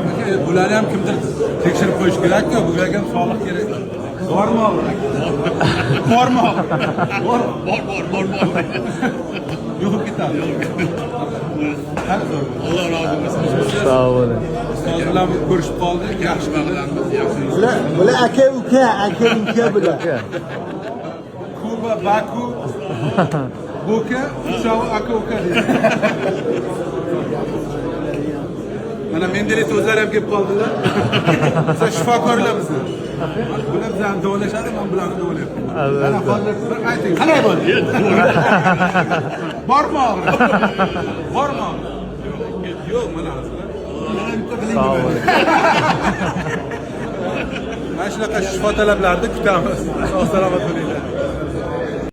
Aka, bularni ham kimdir tekshirib qo'yish kerak-ku, bularga ham sog'liq kerak. Bormi og'riq? Bormi og'riq? Bor. Bor, bor, bor, bor. Yo'qib ketadi. Qani zo'r bo'ldi. Alloh rozi bo'lsin. Sog' bo'ling. Ustoz bilan ko'rishib qoldik, yaxshi bo'ldi. Yaxshi. Bular aka uka, aka uka bular. Kuba, Baku, Boka, uchovi aka uka deydi. Mana Mendeleyev o'zlari ham kelib qoldilar. Bizlar shifokorlar bizni. Bular bizlarni davolashadi, men bularni davolayapman. Mana hozir bir ayting, qalay bo'ldi? Bormi og'riq? Bormi og'riq? Yo'q, mana hozir. Sog' bo'ling. Mana shunaqa shifo talablarni kutamiz. Sog' salomat bo'linglar.